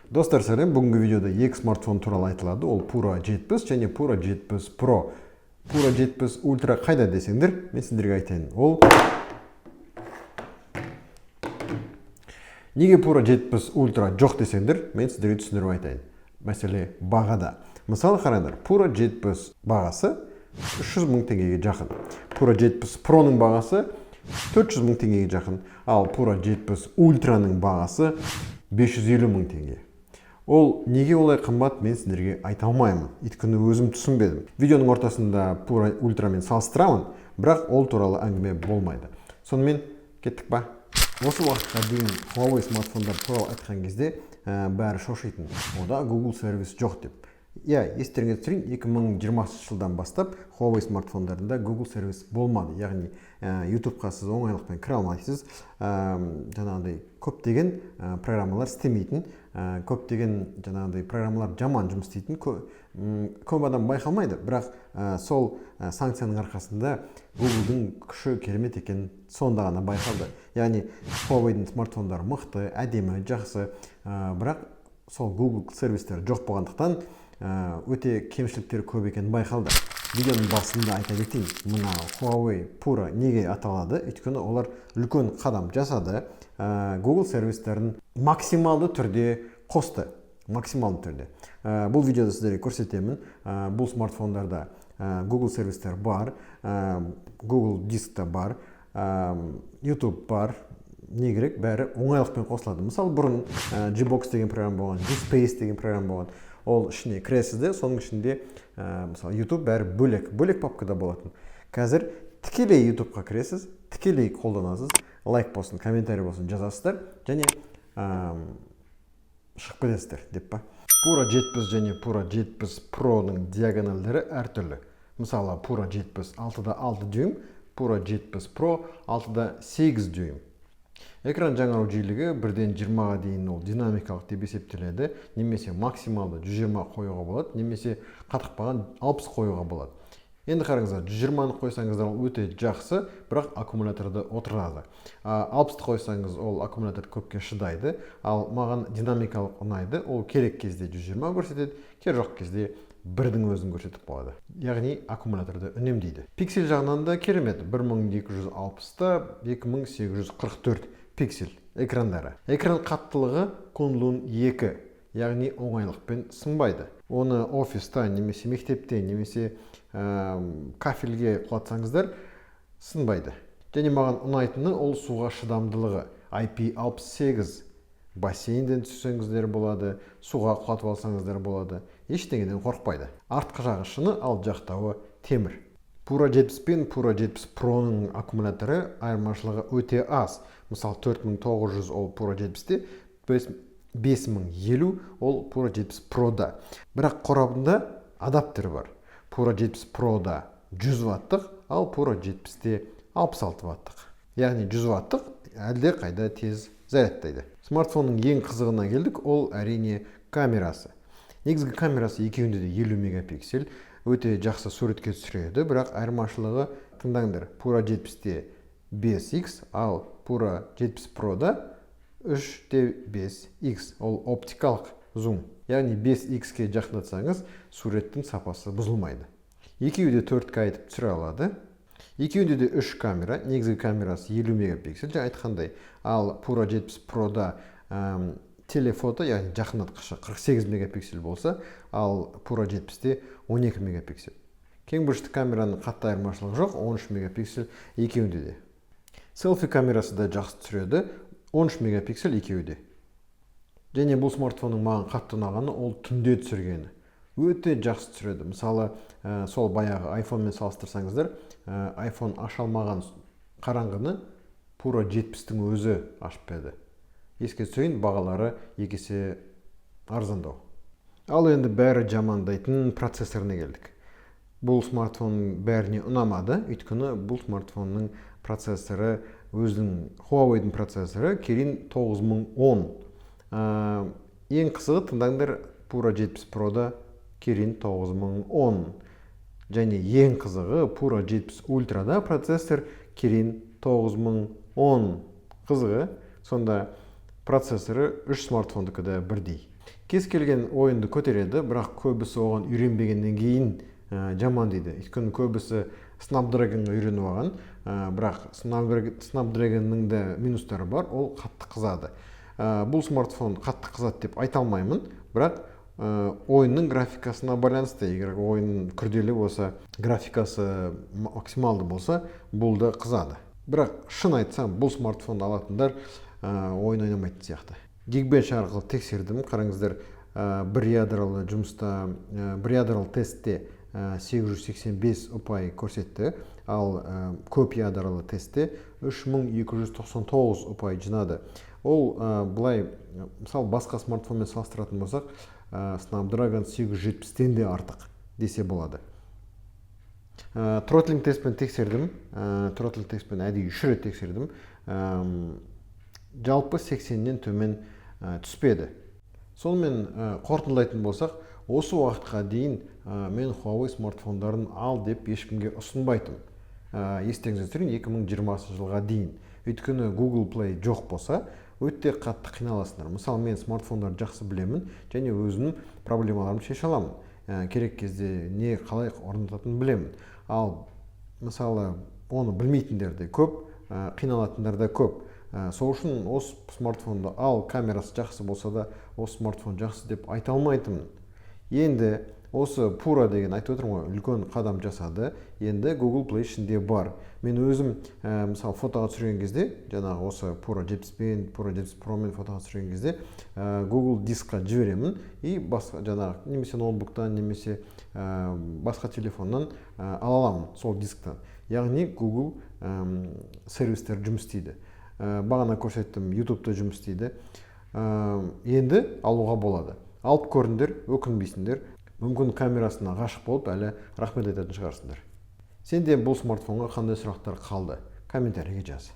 Достар, сәлем! Бүгінгі видеода екі смартфон туралы айтылады. Ол Pura 70 және Pura 70 Pro. Pura 70 Ultra қайда десеңдер, мен сендерге айтайын. Ол неге Pura 70 Ultra жоқ десеңдер, мен сіздерге түсіндіріп айтайын. Мәселе бағада. Мысалы, қараңдар, Pura 70 бағасы 300 мың теңгеге жақын. Pura 70 Pro'ның бағасы 400 мың теңгеге жақын. Ал Pura 70 Ultra'ның бағасы 550 мың теңге. Ол неге олай қымбат, мен сіздерге айта алмаймын. Өйткені өзім түсінбедім. Видеоның ортасында Pura Ultra'мен салыстырамын, бірақ ол туралы әңгіме болмайды. Сонымен кеттік па? Осы уақытқа дейін Huawei смартфондар туралы айтқан кезде бәрі шошитын. Ода Google сервис жоқ деп. Иә, естеріңе түсірейін, 2020 жылдан бастап Huawei смартфондарында Google сервис болмады. Яғни YouTube-қа сіз оңайлықпен кіре алмайсыз. Жаңағыдай көптеген программалар істемейтін, көптеген жаңағыдай программалар жаман жұмыс істейтін, көп адам байқалмайды, бірақ сол санкцияның арқасында Google'дың күші керемет екенін сонда ғана байқалды. Яғни Huawei'дің смартфондары мықты, әдемі, жақсы, бірақ сол Google сервистері жоқ болғандықтан өте кемшіліктері көп екені байқалды. Видеоның басында айта кетейін, мына Huawei Pura неге аталады? Өйткені олар үлкен қадам жасады, Google сервистерін максималды түрде қосты. Максималды түрде. Бұл видеода сіздерге көрсетемін. Бұл смартфондарда Google сервистер бар, Google Диск та бар, YouTube бар, не керек, бәрі оңайлықпен қосылады. Мысалы, бұрын Gbox деген программа болған, Gspace деген программа болған. Ол ішіне кіресіз де, соның ішінде мысалы, YouTube бәрі бөлек бөлек папкада болатын. Қазір тікелей YouTubeқа кіресіз, тікелей қолданасыз, лайк болсын, комментарий болсын жазасыздар және шығып кетесіздер деп па. Pura 70 және Pura 70 Pro'ның диагональдері әртүрлі. Мысалы, Pura 70 6,6 дюйм, Pura 70 Pro 6,8 дюйм. Экран жаңару жиілігі бірден 20-ға дейін, ол динамикалық деп есептеледі, немесе максималды 120 қоюға болады, немесе қатып қалған 60 қоюға болады. Енді қараңыздар, 120-ны қойсаңыздар, ол өте жақсы, бірақ аккумуляторды отырады. 60-ты қойсаңыз, ол аккумулятор көпке шыдайды. Ал маған динамикалық ұнайды, ол керек кезде 120 көрсетеді, керек жоқ кезде бірдің өзін көрсетіп қояды. Яғни аккумуляторды үнемдейді. Пиксель жағынан да керемет, 1260-та 2844 пиксель экрандары. Экран қаттылығы Kunlun 2, яғни оңайлықпен сынбайды. Оны офиста немесе мектепте немесе кафельге құлатсаңыздар, сынбайды. Және маған ұнайтыны ол суға шыдамдылығы IP68. Бассейнден түссеңіздер болады, суға құлатып алсаңыздар болады, ештеңеден қорықпайды. Артқы жағы шыны, ал жақтауы темір. Pura 70 пен Pura 70 Pro'ның аккумуляторы айырмашылығы өте аз. Мысалы, 4900 ол Pura 70-те, 5050 ол Pura 70 Pro'да. Бірақ қорабында адаптер бар. Pura 70 Pro'да 100 ваттық, ал Pura 70-те 66 ваттық. Яғни 100 ваттық әлде қайда тез зарядтайды. Смартфонның ең қызығына келдік, ол әрине камерасы. Негізгі камерасы екеуінде де 50 мегапиксель, өте жақсы суретке түсіреді, бірақ айырмашылығы, тыңдаңдар, Pura 70-те 5x, ал Pura 70 Pro'да 3,5x, ол оптикалық зум. Яғни 5x-ке жақындатсаңыз, суреттің сапасы бұзылмайды. Екеуі де 4К етіп түсіре алады. Екеуінде де үш камера, негізгі камерасы 50 мегапиксель, жаңа айтқандай, ал Pura 70 Pro'да телефото, яғни жақындатқышы 48 мегапиксель болса, ал Pura 70-те 12 мегапиксель. Кең бұрышты камераның қатты айырмашылығы жоқ, 13 мегапиксель екеуінде де. Селфи камерасы да жақсы түсіреді, 13 мегапиксель екеуі де. Және бұл смартфонның маған қатты ұнағаны ол түнде түсіргені. Өте жақсы түсіреді. Мысалы, сол баяғы iPhoneмен салыстырсаңыздар, iPhone аша алмаған қараңғыны Pura 70-тің өзі ашып берді. Еске түсірейін, бағалары екі есе арзандау. Ал енді бәрі жамандайтын процессорына келдік. Бұл смартфонның бәріне ұнамады, өйткені бұл смартфонның процессоры өзінің Huawei'дің процессоры Kirin 9010. Ең қызығы, тыңдаңдар, Pura 70 Pro'да Kirin 9010. Және ең қызығы, Pura 70 Ultra'да процессор Kirin 9010. Қызығы, сонда процессоры үш смартфондікі де бірдей. Кез келген ойынды көтереді, бірақ көбісі оған үйренбегеннен кейін жаман дейді, өйткені көбісі Snapdragonға үйреніп алған. Бірақ Snapdragonның да минустары бар, ол қатты қызады. Бұл смартфон қатты қызады деп айта алмаймын, бірақ ойынның графикасына байланысты. Егер ойын күрделі болса, графикасы максималды болса, бұл да қызады. Бірақ шын айтсам, бұл смартфонды алатындар ойын ойнамайтын сияқты. Geekbench арқылы тексердім, қараңыздар, бір ядролы жұмыста, бір ядролы тестте 885 ұпай көрсетті, ал көп ядролы тестте 3299 ұпай жинады. Ол былай, мысалы, басқа смартфонмен салыстыратын болсақ, Snapdragon 870-тен де артық десе болады. Throttling тестпен тексердім. Throttling тестпен әдейі үш рет тексердім. Жалпы 80-нен төмен түспеді. Сонымен, қорытындылайтын болсақ, осы уақытқа дейін мен Huawei смартфондарын ал деп ешкімге ұсынбайтынмын. Естеріңізге түсірейін, 2020 жылға дейін, өйткені Google Play жоқ болса, өте қатты қиналасыңдар. Мысалы, мен смартфондарды жақсы білемін және өзімнің проблемаларымды шеше аламын. Керек кезде не қалай орнататынын білемін. Ал мысалы, оны білмейтіндер де көп, қиналатындар да көп. Сол үшін осы смартфонды ал, камерасы жақсы болса да, осы смартфон жақсы деп айта алмайтынмын. Енді осы Пура деген, айтып отырмын ғой, үлкен қадам жасады. Енді Google Play ішінде бар. Мен өзім мысалы, фотоға түсірген кезде, жаңағы осы Пура 70-пен, Пура 70 Промен фотоға түсірген кезде Google Дискқа жіберемін и басқа жаңағы немесе ноутбуктан, немесе басқа телефоннан ала аламын сол дисктан. Яғни Google сервистер жұмыс істейді. Бағана көрсеттім, Ютубта жұмыс істейді. Енді алуға болады, алып көріңдер, өкінбейсіңдер. Мүмкін, камерасына ғашық болып, әлі рахмет айтатын шығарсыңдар. Сенде бұл смартфонға қандай сұрақтар қалды, комментарийге жаз.